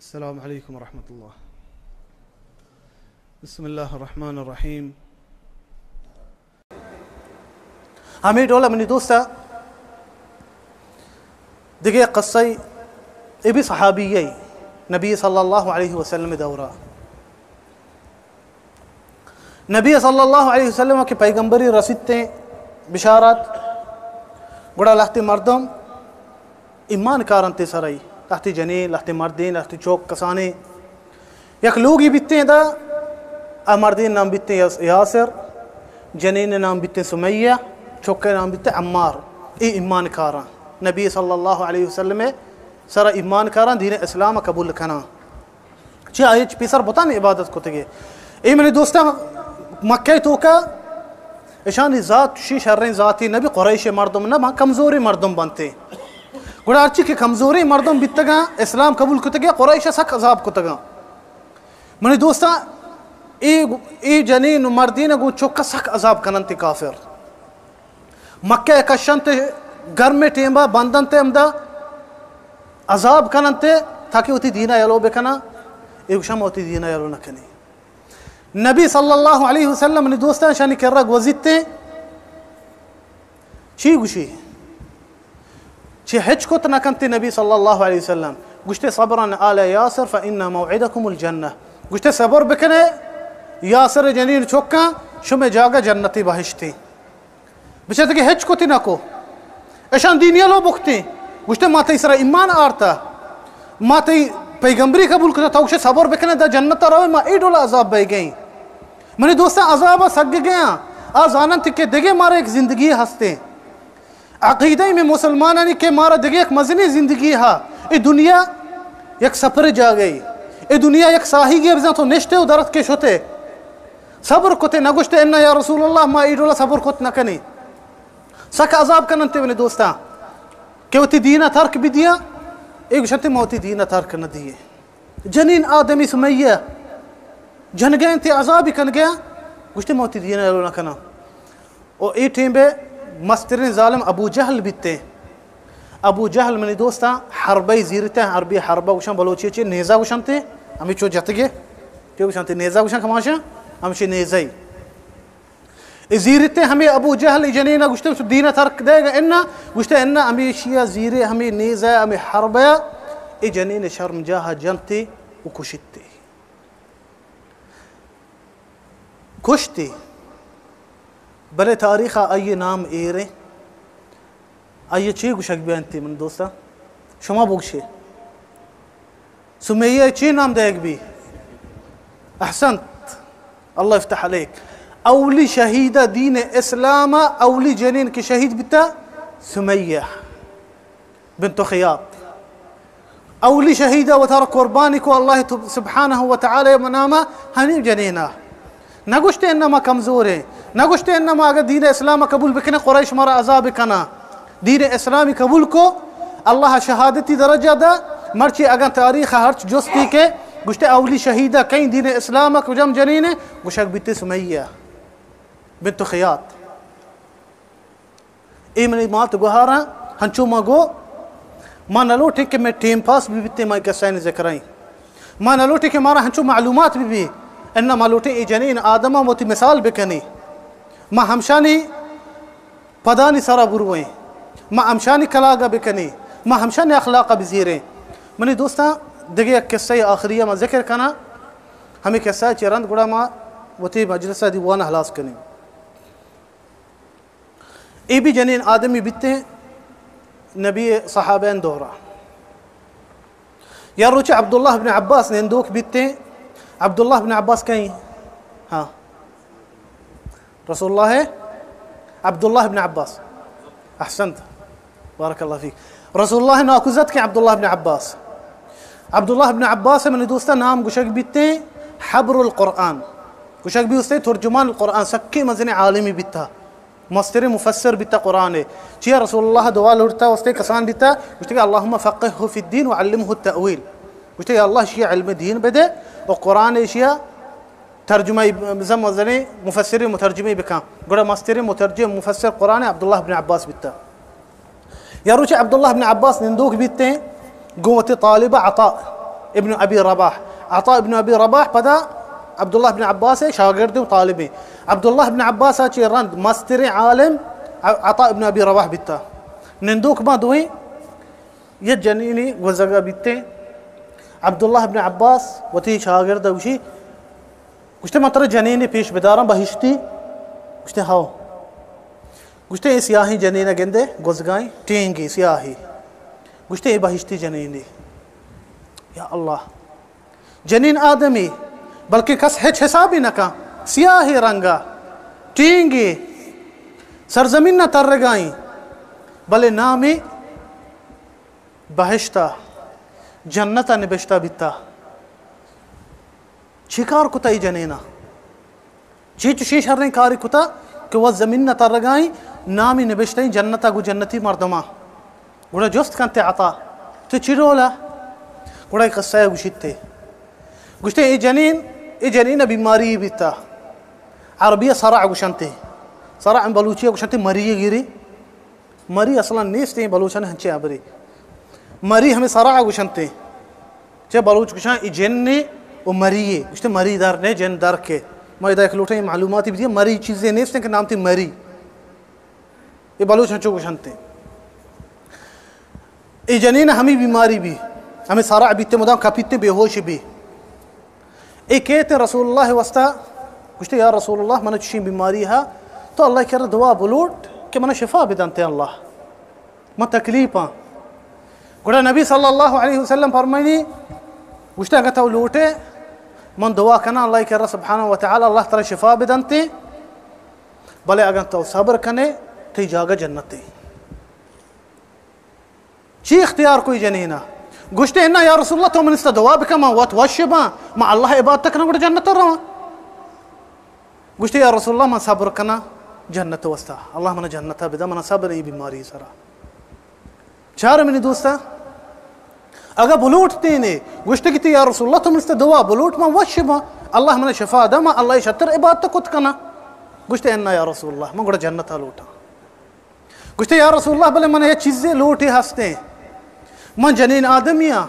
السلام علیکم ورحمۃ اللہ۔ بسم اللہ الرحمن الرحیم۔ ہمے ڈول منی دوستا دگہ قصہ، اے بھی صحابی ہے، نبی صلی اللہ علیہ وسلم دورہ۔ نبی صلی اللہ علیہ وسلم کہ پیغمبری رسیتے بشارت، گڑا لہتے مردم ایمان کارنتے سرائی، لہتے جنین، لہتے مردین، لہتے چوک کسانے۔ یک لوگی بیتیں دا، آ مردین نام بیتیں یاس-، یاسر، جنین نام بیتیں سمیہ، چوکے نام بیتیں عمار۔ اے ایمان کاراں، نبی صلی اللہ علیہ وسلم سر ایمان کاراں، دین اسلام قبول کناں۔ چہ آئی چہ پیسر بتانی عبادت کتگے۔ اے منی دوستاں، مکہ توکا اشانی ذات چوشی شریں ذاتی نبی، قریش مردم نہ، ما کمزوری مردم بنتے۔ گڑا ہرچی کہ کمزوری مردم بیتگاں، اسلام قبول کتگے، قریش سک عذاب کتگاں۔ منی دوستاں، اے، اے جنین و مردین گوں چکا سک عذاب کننتے کافر۔ مکہ ء کشنت، گرمیں ٹیمبا بندنت، ہمدا عذاب کننت تاکہ وتی دینا یلو بکناں۔ اے گوشاں ما وتی دینا یلو نہ کنیں۔ نبی صلی اللہ علیہ وسلم نی دوستاں شانی کرا گوزیت، چی گوشی؟ چی ہچ کت نہ کنت نبی صلی اللہ علیہ وسلم؟ گوشتے، صبرا آل یاسر فإن موعدکم الجنہ۔ گوشتے، صبر بکنے یاسر جنین چکاں، شمے جاگہ جنتی بہشتی۔ بچتے کہ ہچ کتی نہ کو۔ اشان دینی لو بکتی۔ گوشتے، ما تئی سرا ایمان آرتا، ما تئی پیغمبری قبول کتا، تو گوشے صبر بکنے دا جنت روے، ما اے ڈول عذاب بہ گئیں۔ منی دوستاں، عذاب سگ گیا۔ آ زاننت کہ دگہ مارا ایک زندگی ہستے۔ عقیدہ میں مسلمانانی کہ مارا دگہ یک مزنی زندگی ہا۔ اے دنیا یک سفر جاگہی۔ اے دنیا یک ساہیگی، بزاں تو نشتے و درت کے شتے۔ صبر کتے نہ گوشتے، انا یا رسول اللہ، ما اے ڈولا صبر کت نہ کنی۔ سک عذاب کننتے منی دوستاں کہ وتی دینا ترک بھی دیا، اے گوشتے ما وتی دینا ترک نہ دیے۔ جنین آدمی سمیہ جنگین تے عذابی کنگیا، گوشتے ما وتی دینا یلو نہ کناں۔ او اے ٹیم بے مسترین ظالم ابو جہل بیتے۔ ابو جہل منی دوستاں حربہ زیرتے، عربی حربہ گوشاں، بلوچی چے نیزہ گوشنتے، ہمیں چو جتگے، چو گوشنتے نیزہ گوشاں کماشاں، ہمشی نیزہ ہی۔ اے زیرتے ہمیں ابو جہل اے جنینا گوشتے، تو دینا ترک دے گا؟ انا۔ گوشتے، انا، ہمیں شیا زیرے، ہمیں نیزہ، ہمیں حربہ، اے جنین شرم جاہ جنتے و کشتے۔ کشتے۔ بلے تاریخ آئی نام ایرے۔ آئی چی گوشگ بیانتی من دوستاں؟ شما بگشے۔ سمیہ چی نام دئیگ بی؟ احسنت، اللہ افتح علیک۔ اولی شہیدہ دین اسلام، اولی جنین کہ شہید بیتا سمیہ بنت خیاط۔ اولی شہیدہ وتارا قربانی کو اللہ تو-، سبحانہ و تعالی مناما ہنی جنینا۔ نہ گوشتے انما کمزور ہیں، نہ گوشتے انما اگر دین اسلام قبول بکنے قریش مارا عذاب کنا۔ دین اسلامی قبول کو، اللہ شہادتی درجہ دا، مرچی اگر تاریخ ہرچ جستی کے گوشتے اولی شہیدہ کہیں دین اسلام کجام جنین ہے، گوشگ بیتے سمیہ بنت خیاط۔ اے منی مات گوہاراں، ہنچو ما گو، ما نہ لوٹیں کہ میں ٹیم پاس بھی بیتے، ما کسائیں ذکرائیں۔ ما نہ لوٹیں کہ مارا ہنچو معلومات بھی بھی۔ انا ما لوٹیں اے جنین آدم وتی مثال بکنی۔ ما ہمشانی پدانی سرا برویں۔ ما ہمشانی کلاگا بکنی۔ ما ہمشانی اخلاقا بزیریں۔ منی دوستاں، دگہ یک قصہ آخری ما ذکر کنا۔ ہمیں قصہ چہ رند گڑا ما وتی مجلسا دیوانا ہلاس کنیں۔ اے بھی جنین آدمی بیتے نبی صحابین دورا۔ یا روچ عبداللہ بن عباس نندوک بیتے۔ عبداللہ بن عباس کہیں؟ ہاں۔ رسول اللہ، عبداللہ بن عباس۔ احسنت۔ بارک اللہ فیک۔ رسول اللہ ناکوزت کہ عبداللہ بن عباس۔ عبداللہ بن عباس منی دوستا نام گوشگ بیتے حبر القرآن۔ گوشگ بیتے ترجمان القرآن، سکے مزن عالمی بیتا۔ مستریں مفسر بیتا قرآن ء۔ چیا رسول اللہ دعا لوٹتا واسطے کسان بیتا، گوشتے کہ اللہم فقہہ فی الدین وعلمہ التأویل۔ گوشتے یا اللہ شیا علم دین بدے و قرآن شیا ترجمہ بزن مزنیں مفسر مترجمے بکن۔ گڑا مستریں مترجم مفسر قرآن عبداللہ بن عباس بیتا۔ یا روچ عبداللہ بن عباس نندوک بیتے گوں وتی طالب عطا ابن ابی رباح، عطاء ابن ابی رباح پدا عبداللہ ابن عباس ءِ شاگرد و طالب ایں۔ عبداللہ ابن عباس ءَ چہ رند مستریں عالم عطاء ابن ابی رباح بیتا۔ نندوک ما دوئیں یک جنینے گوزگا بیتیں۔ عبداللہ ابن عباس وتی شاگرد ءَ گوشی، گوشتے، من ترا جنینے پیش بداراں بہشتی؟ گوشتے، ہاو۔ گوشتے، اے سیاہیں جنین ءَ گندے، گوزگائیں، ٹینگے، سیاہے۔ گوشتے، اے بہشتی جنینے۔ یا اللہ، جنین آدمی، بلکہ کس ہچ حسابی نہ کن، سیاہے رنگا، ٹینگے، سرزمین ءَ ترگائیں، بلے نامی بہشتا، جنتا نبشتہ بیتا۔ چی کار کتا ای جنینا؟ چی چشیں شریں کاری کتا کہ وت زمین ءَ ترگائیں، نامی نبشتہ ایں جنتا گو جنتی مردماں؟ گڑا جست کنتے عطا، تو چی ڈولا؟ گڑا ای قصہ ءَ گوشیتے۔ گوشتے، اے جنین، اے جنین ءَ بیماری بیتا۔ عربی ءَ صرع گوشنتے۔ صرع بلوچی ءَ گوشنتے مری گیری۔ مری اصلاً نیست ایں بلوچانی ہنچیں ہبرے۔ مری ہمے صرع گوشنتے۔ چہ بلوچ گوشاں ای جن نے و مری یے۔ گوشتے مری در نے، جن در کے۔ ما ادا یک لوٹیں معلوماتی بدیے، مری چیزے نیست ایں کہ نام تی مری۔ اے بلوچ ہنچو گوشنتے۔ اے جنین ہمے بیماری بی، ہمے صرع بیتے، مدام کپیتے، بے ہوش بی۔ اے کیت رسول اللہ واسطہ، گوشتے، یا رسول اللہ، من چشیں بیماری ہا، تو اللہ کرا دعا بلوٹ کہ من شفا بدنتے اللہ، من تکلیف ہاں۔ گڑا نبی صلی اللہ علیہ وسلم فرمائنی، گوشتے، اگر تو لوٹے، من دعا کنا اللہ کرا سبحانہ و تعالی اللہ ترا شفا بدنتے، بلے اگر تو صبر کنے، تی جاگہ جنتے۔ چی اختیار کوئی جنینا؟ گوشتے، انا یا رسول اللہ، تو من استا دعا بکن، من وت وش باں، من اللہ عبادت کناں، گڑا جنت رواں۔ گوشتے، یا رسول اللہ، من صبر کناں جنت واسطہ، اللہ منا جنت بدا، منا صبر ای بیماری سرا۔ چار منی دوستا، اگا بلوٹ تینے، گوشتے کہ تی یا رسول اللہ، تو من استا دعا بلوٹ، من وش باں، اللہ منا شفا دا، من اللہ شتر عبادت کت کناں۔ گوشتے، انا یا رسول اللہ، من گڑا جنت لوٹاں۔ گوشتے، یا رسول اللہ، بلے من یک چیزے لوٹے ہستیں۔ من جنین آدمی آں۔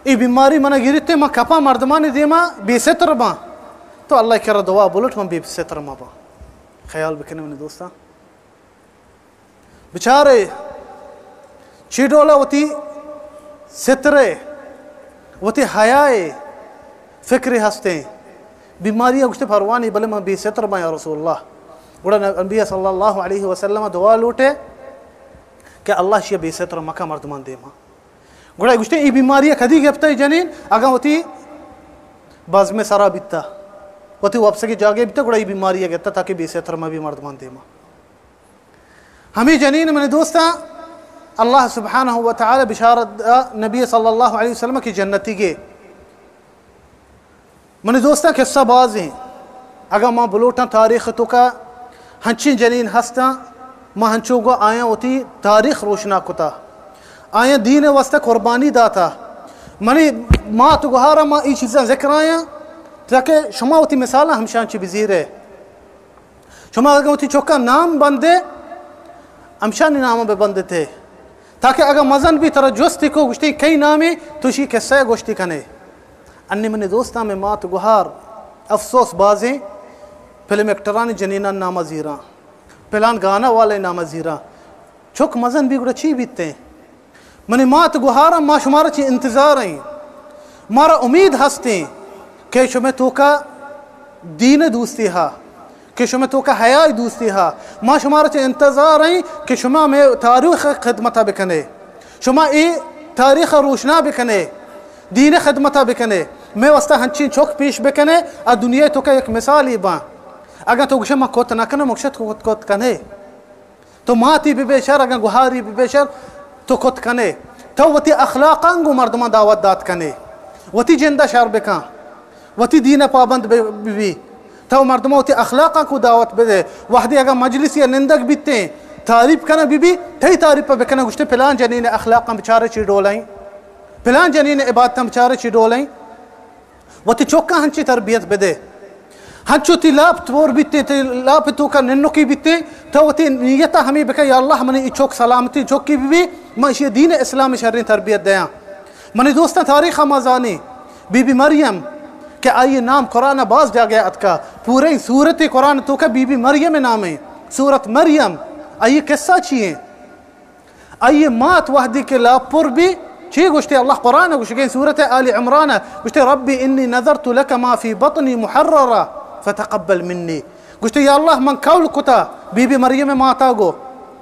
اے بیماری منا گیرتے، من کپاں مردمانی دیما بے ستر باں۔ تو اللہ کرا دعا بلوٹ، من بے ستر مباں۔ خیال بکنے منی دوستاں۔ بچارے، چی ڈولا وتی سترے، وتی حیائے، فکرے ہستیں۔ بیماری ءَ گوشتے پرواہ نی، بلے من بے ستر باں یا رسول اللہ۔ گڑا نبی صلی اللہ علیہ وسلم دعا لوٹے کہ اللہ شی بے ستر مکا مردمان دیما۔ گڑا گوشتے، ای بیماری کدی گپتا ای جنین؟ اگاں وتی بزم سرا بیتا، وتی وپسگی جاگے بیتا، گڑا ای بیماری گپتا تاکہ بے ستر مبی مردمان دیما۔ ہمے جنین منی دوستاں، اللہ سبحانہ و تعالی بشارت دا نبی صلی اللہ علیہ وسلم کہ جنتی گے۔ منی دوستاں، قصہ بازیں، اگاں ما بلوٹاں تاریخ توکا ہنچیں جنین ہستاں، ما ہنچو گو آیاں وتی تاریخ روشنا کتا، آیاں دین واسطہ قربانی داتا۔ منی مات گوہارا ما ای چیزاں ذکر آیاں تاکہ شما وتی مثالاں ہمشان چی بزیرے۔ شما اگاں وتی چکاں نام بندے، ہمشانی نام بہ بندتے، تاکہ اگاں مزن بی ترا جستی کو گوشتی کئی نامے، تو شی قصہ گوشتی کنے۔ انی منی دوستاں، میں مات گوہار، افسوس بازیں فلم ایکٹرانی جنینان نام زیراں، پلان گانا والے نام زیراں۔ چک مزن بی گڑا چی بیتیں؟ منی مات گوہاراں، ما شمارا چی انتظار ایں۔ مارا امید ہستیں کہ شمے توکا دین دوستی ہا، کہ شمے توکا حیائی دوستی ہا۔ ما شمارا چی انتظار ایں کہ شما میں تاریخ خدمتا بکنے، شما ای تاریخ روشنا بکنے، دین خدمتا بکنے، میں واسطہ ہنچین چوک پیش بکنے، آ دنیا توکا یک مثالی باں۔ اگاں تو گشے ما کت نہ کنم، مکشت کت، کت کنے۔ تو ماتی ببے شر، اگاں گوہاری ببے شر، تو کت کنے۔ تو وتی اخلاقاں گوں مردماں دعوت دات کنے۔ وتی جندا شر بکن۔ وتی دین پابند بہ، ببی۔ تو مردماں وتی اخلاقاں کو دعوت بدے۔ وہدے اگاں مجلسی نندگ بیتیں، تعریف کنگ ببی، تئی تعریف بکنگ، گوشتے پلان جنین اخلاقاں بچارے چی ڈولیں۔ پلان جنین عبادتاں بچارے چی ڈولیں۔ وتی چکاں ہنچی تربیت بدے۔ ہنچو تی لاپ تور بیتیں، تی لاپ توکا ننکی بیتیں، تو وتی نیتا ہمیں بکن، یا اللہ، منی ای چک سلامتی چکی ببی، من اشی دین اسلام شرین تربیت دیاں۔ منی دوستاں، تاریخ ما زانی، بی بی مریم کہ آئی نام قرآن باز جاگہ اتکا، پوریں سورت قرآن توکا بی بی مریم نام ہے، سورت مریم۔ آئی قصہ چی ہے؟ آئی مات وحدی کہ لاپ پر بی، چی گوشتے؟ اللہ قرآن گوشگیں سورت آل عمران گوشتے، رب انی نذرت لك ما في بطني محررا فتقبل مني۔ گوشتے، یا اللہ، من قول کتا، بی بی مریم ماتا گو،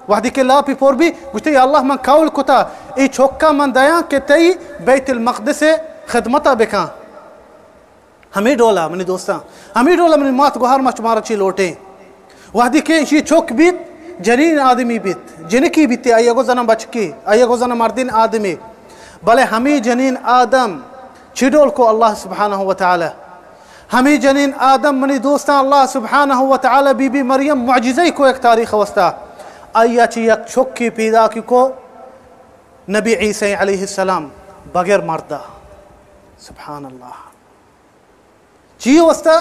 وحدی کہ لاپی پر بی، گوشتے، یا اللہ، من قول کتا، اے چوکا من دیاں کہ تئی بیت المقدس خدمتا بکاں۔ ہمے ڈولا منی دوستاں، ہمے ڈولا منی مات گوہار، ما شمارا چی لوٹیں؟ وہدی کہ ایشی چک بیت، جنین آدمی بیت، جنکی بیت، آئی گو زن بچکی، آئی گو زن مردین آدمی، بلے ہمے جنین آدم چی ڈول کو اللہ سبحانہ و تعالی؟ ہمے جنین آدم منی دوستاں، اللہ سبحانہ و تعالی بی بی مریم معجزہ کو یک تاریخ واسطہ، آئی چی یک چکی پیدا کی کو نبی عیسی علیہ السلام بغیر مردا۔ سبحان اللہ۔ چی واسطہ؟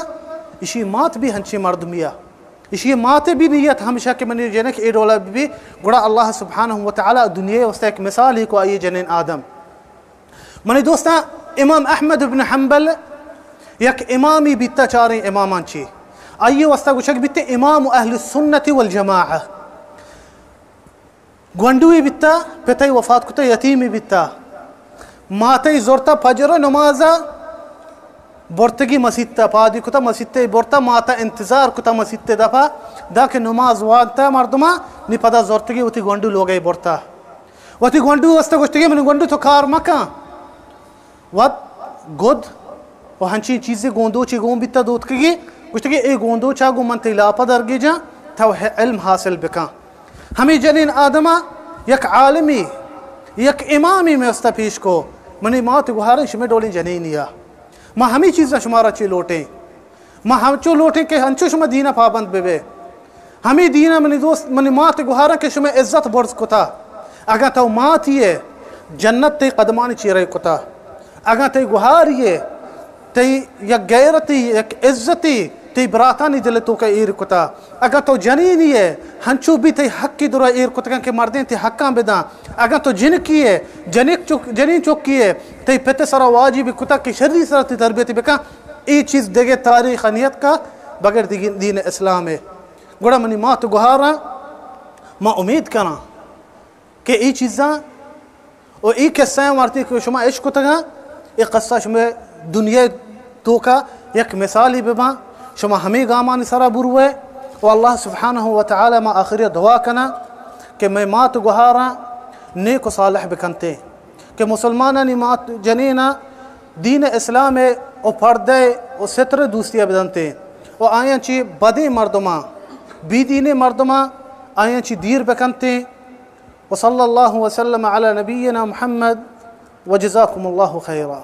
اشی مات بھی ہنچی مردمیا، اشی مات بھی نیت ہمیشہ کہ منی جنک اے ڈولا بھی، گڑا اللہ سبحانہ و تعالی دنیا واسطہ ایک مثال ہی کو آئی جنین آدم۔ منی دوستاں، امام احمد ابن حنبل یک امامی بیتا چاریں امامان چی، آئی واسطہ گوشگ بیتے امام اہل السنت والجماعہ۔ گونڈوی بیتا، پتئی وفات کتا، یتیمی بیتا۔ ماتئی زرتا، فجر نمازا برتگی مسیتا، پادی کتا مسیتے برتا، ماتا انتظار کتا مسیتے دپا، دا کہ نماز وانتا مردما، نی پدا زرتگی وتی گونڈو لوگئی برتا۔ وتی گونڈو واسطہ گوشتگی، من گونڈو تو کار مکن۔ وت گد و ہنچیں چیزے گوندوچے گون بیتا دوتکگی، گوشتگی، اے گوندوچا گوں من تئی لاپا درگیجاں، تو علم حاصل بکن۔ ہمے جنین آدما یک عالمی، یک امامی میں استا پیش کو، منی مات گوہاریں شمے ڈولیں جنینیا۔ ما ہمے چیزاں شمارا چی لوٹیں۔ ما ہمچو لوٹیں کہ ہنچو شما دینا پابند ببے۔ ہمے دینا منی دوست، منی مات گوہاراں کہ شما عزت برز کتا۔ اگاں تو ماتی ئے، جنت تئی قدمانی چیرے کتا۔ اگاں تئی گوہاری ئے، تئی یک غیرتی، یک عزتی، تئی براتانی دل توکا ایر کتا۔ اگاں تو جنینی ئے، ہنچو بھی تئی حقی درا ایر کتگاں کہ مردین تئی حقاں بداں۔ اگاں تو جنکی ئے، جنک چک، جنین چکی ئے، تئی پت سرا واجب کتا کہ شری سرا تئی تربیت بکن۔ اے چیز دگہ تاریخ نیت کا بغیر دین، دین اسلام ئے۔ گڑا منی مات گوہاراں، ما امید کناں کہ اے چیزاں و اے قصہ وارتی کہ شما اش کتگاں، اے قصہ شما دنیا توکا یک مثالی بباں۔ شما ہمے گامانی سرا بروے و اللہ سبحانہ و تعالی، ما آخری دعا کناں کہ مئے مات گوہاراں نیک و صالح بکنتے، کہ مسلمانانی مات جنینا دین اسلام و پردہ و ستر دوستیا بدنتے و آیاں چی بدیں مردماں، بی دینیں مردماں آیاں چی دیر بکنتے۔ وصلی اللہ وسلم علی نبینا محمد وجزاکم اللہ خیرا۔